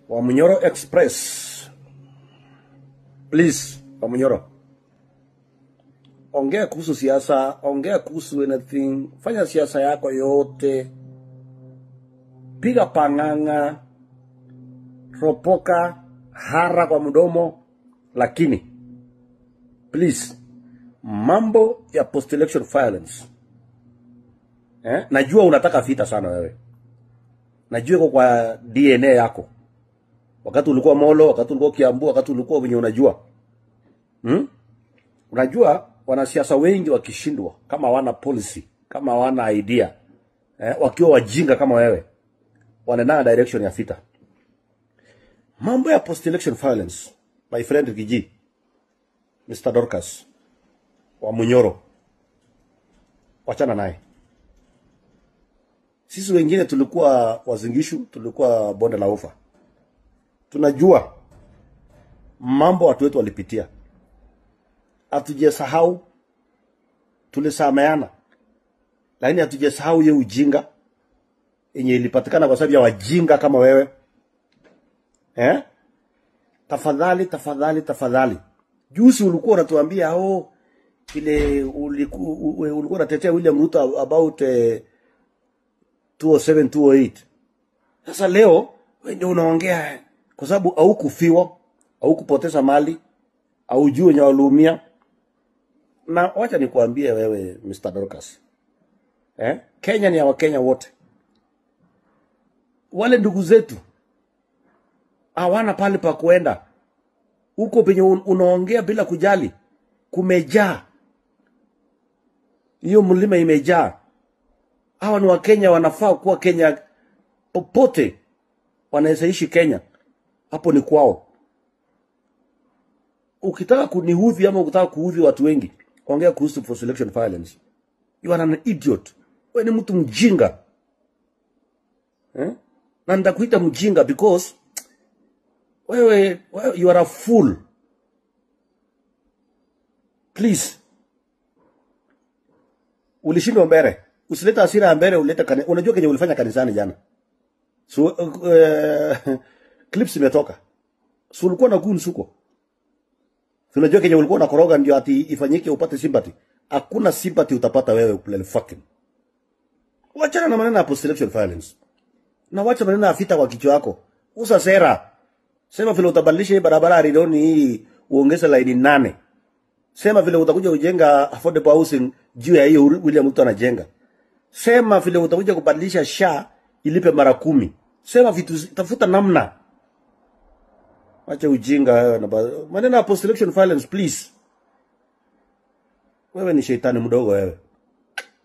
Wamunyoro Express. Please, Wamunyoro. Ongea kuhusu siasa, ongea kuhusu anything, fanya siasa yako yote. Piga panganga, ropoka, hara kwa mdomo, lakini please, mambo ya post-election violence. Najua unataka vita sana wewe. Najua iko kwa DNA yako. Wakati ulikuwa Molo, wakati ulikuwa Kiambu, wakati ulikuwa venye unajua. Unajua wanasiasa wengi wakishindwa kama hawana policy, kama hawana idea, wakiwa wajinga kama wewe, wanaenda direction ya vita. Mambo ya post-election violence, my friend Giji, Mr. Dorcas Wamunyoro, wachana naye. Sisi wengine tulikuwa Uasin Gishu, tulikuwa bonde la ufa. Tunajua mambo watu wetu walipitia. Hatujasahau, tulisameana. Lakini hatujasahau hiyo ujinga yenye ilipatikana kwa sababu ya wajinga kama wewe. Tafadhali, tafadhali, tafadhali. Juzi ulikuwa unatuambia oh, ile ulikuwa unatetea William Ruto about 207 208. Sasa leo wewe ndio unaongea kwa sababu haukufiwa, haukupoteza mali, haujui wenye waliumia. Na wacha nikuambie wewe Mr. Dorcas. Kenya ni ya Wakenya wote. Wale ndugu zetu hawana pale pa kuenda. Huko penye unaongea bila kujali, kumejaa. Hiyo mlima imejaa. Hawa ni Wakenya, wanafaa kuwa Kenya popote. Wanaweza ishi Kenya. Hapo ni kwao. Ukitaka kuniudhi ama ukitaka kuudhi watu wengi, ongea kuhusu post election violence. You are an idiot. Wewe ni mtu mjinga. Na nitakuita mjinga because wewe you are a fool. Please. Ulishindwa mbele. Usilete hasira mbele, ulete kanisa. Unajua kenye ulifanya kanisani jana. So clips imetoka. So ulikuwa na goons huko. Unajua kenye ulikuwa unakoroga ndio ati ifanyike upate sympathy. Hakuna sympathy utapata wewe play fucking. Wachana na maneno ya post election violence. Na wacha maneno ya vita kwa kichwa yako. Usa sera. Sema vile utabadilisha hii barabara Rironi hii uongeze laini 8. Sema vile utakuja kujenga affordable housing juu ya hiyo William Ruto anajenga. Sema vile utakuja kubadilisha SHA ilipe mara 10. Sema vitu, tafuta namna. Wacha ujinga wewe na maneno ya post election violence please. Wewe ni shetani mdogo wewe.